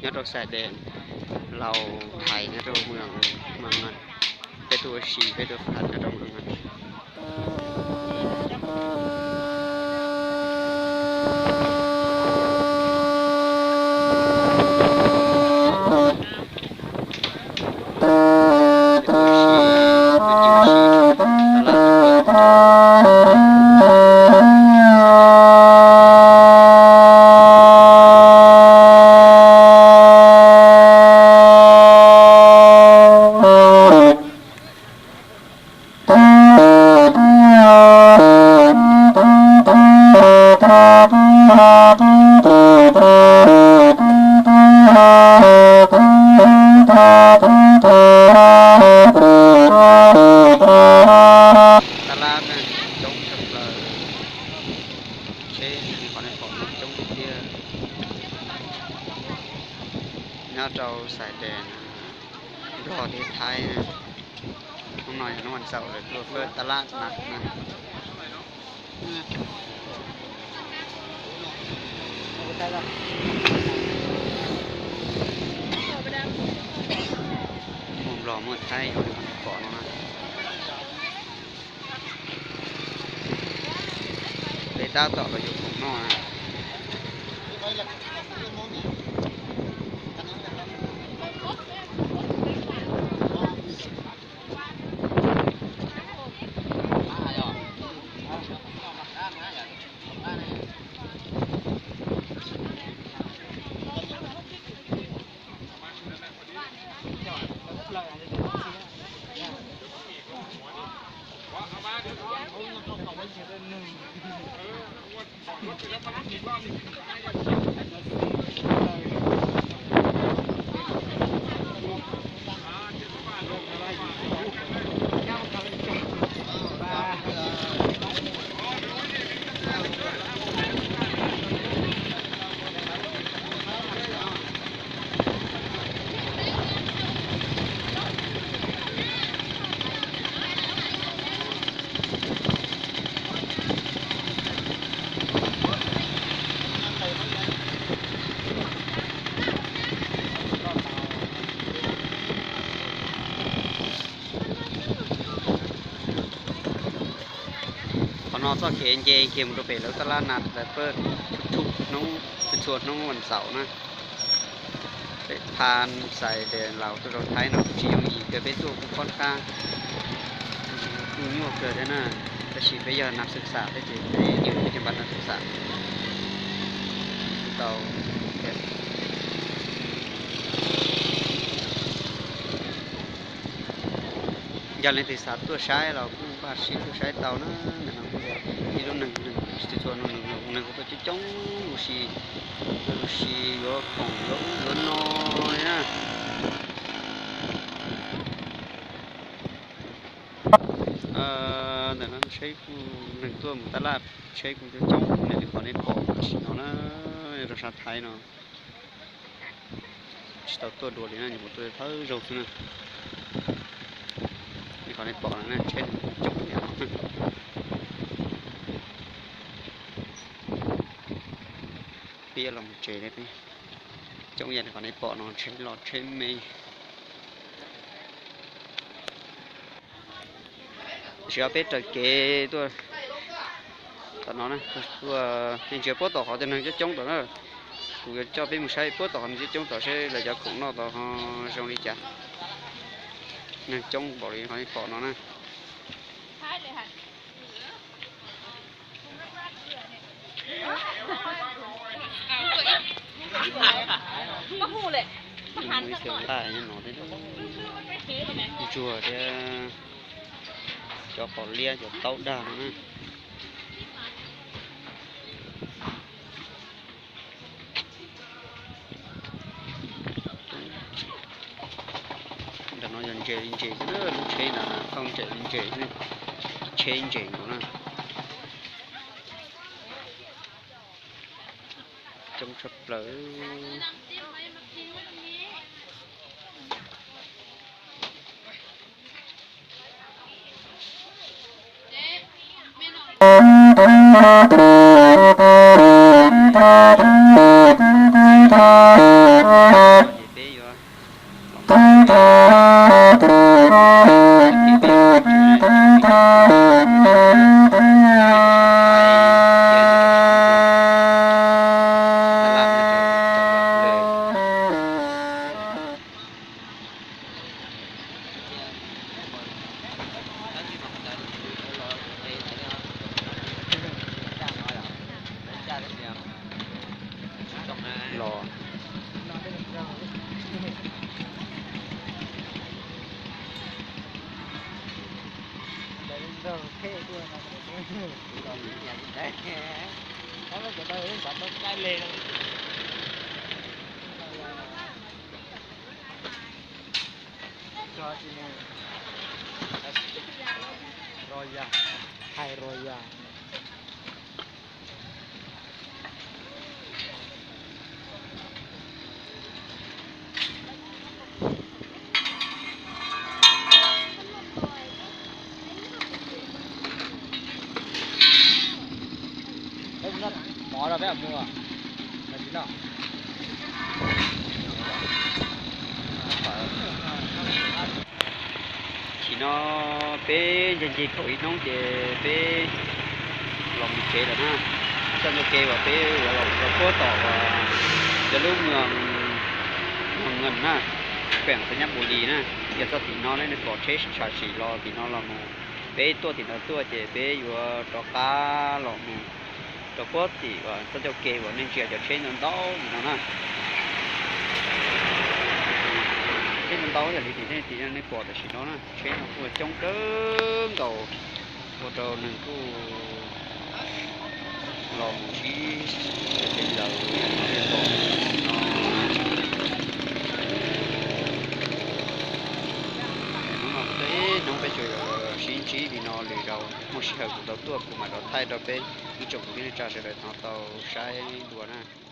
Nyob rau Xais Des, Laus Thais nyob rau Mws Ngas, peb tuaj ua si peb tuaj pab nyob rau Mws Ngas. Tab lab coob tshaj plaws, tsheb qhov nej pom no coob tiag tiag. Nyob rau Xais Des, Nplog thiab Thaib. Hnub no yog hnub vas xaum lawv tuaj fawb tab lab na. Muaj Nplog muaj Thaib yog li qhov nej pom no na. Peb tab tom los yuav khoom noj na. Qhov no txoj kev nce kiag mus rau pem lawv tab lab na, lawv pawj txhua hnub, txhua hnub vas xaum na. Peb pha Xais Des Laus tuaj rau Thaib no kuj tsis yooj yim, kawg peb tuaj kuj khob khab, kuj nyuaj kawg thiab na. Tab sis peb yog nas xwb xam thiab ces peb ywm peb cov npab nas xwb xam tau thiab. Yog leej twg xav tuaj saib los kuj npaj siab tuaj saib tau na. Ntawm no kuj yog ib lub neeg, neeg txhua txhua neeg, neeg kuj tuaj coob coob ua si, ua si yuav khoom yuav ub yuav no li na. Ntawm no tsheb kuj neeg tuaj mus tab laj, tsheb kuj coob coob li qhov nej pom tam sim no na, rau sab Thaib no. Tsis tau tuaj dua li na, nyuam qhuav tuaj thawj zaug xwb na. Li qhov nej pom no na, tsheb neeg coob ib yam no. Peb yuav los mus tsev thiab peb. Coob ib yam li qhov nej pom no, tsheb loj tsheb me. Tsis, peb raws kev tuaj tom no na, tuaj, nej ntsia puag tom qhov tias neeg coob coob tom na. Kuv yuav coj peb mus saib puag tom qhov neeg coob coob tom seb lawv cov khoom noj tod ho zoo li cas. Neeg coob npaum li qhov nej pom no na. Ib txhia nqaij nyob no thiab, ntsuag thiab, cov qos liab cov taub dag no na. Ntawm no yog ntses li ntses xwb na, lub tsheb ntawd thauj ntses li ntses xwb, tsheb ntses nkaus na. Coob tshaj plaws. Ces peb yuav los. Rau yam, hais rau yam. Mov rau peb mus no. Tam sim no peb ncig ncig kaum ib hnub ces peb los mus tsev lawm na. Txoj ncauj ke uas peb yuav los rau puag tom uas cov lub moos, moos Ngees na, xeem Xais Nyab Npus Lis na. Yog txoj tim no nej pom tsheb tsham sim los tim no los mus, peb tuaj tim no tuaj ces peb yuav rov qab los mus rau puag tim uas txoj ncauj ke uas nej ntsia cov tsheb ntau ntau li no na. Tsheb ntau ntau yog li tim nej tim nej pom tam sim no na, tsheb no kuj coob kawg nkaus, ua rau neeg kuj los mus sib xeem lawm no. Hnub no kuv tuaj ib hnub peb tsuas sib ntsib li no lwm zaus, muaj sij hawm kuv tau tuaj kuv mam rov thaij rau peb ib tsoom kwv tij neej tsa sawv daws hnov tau saib dua na.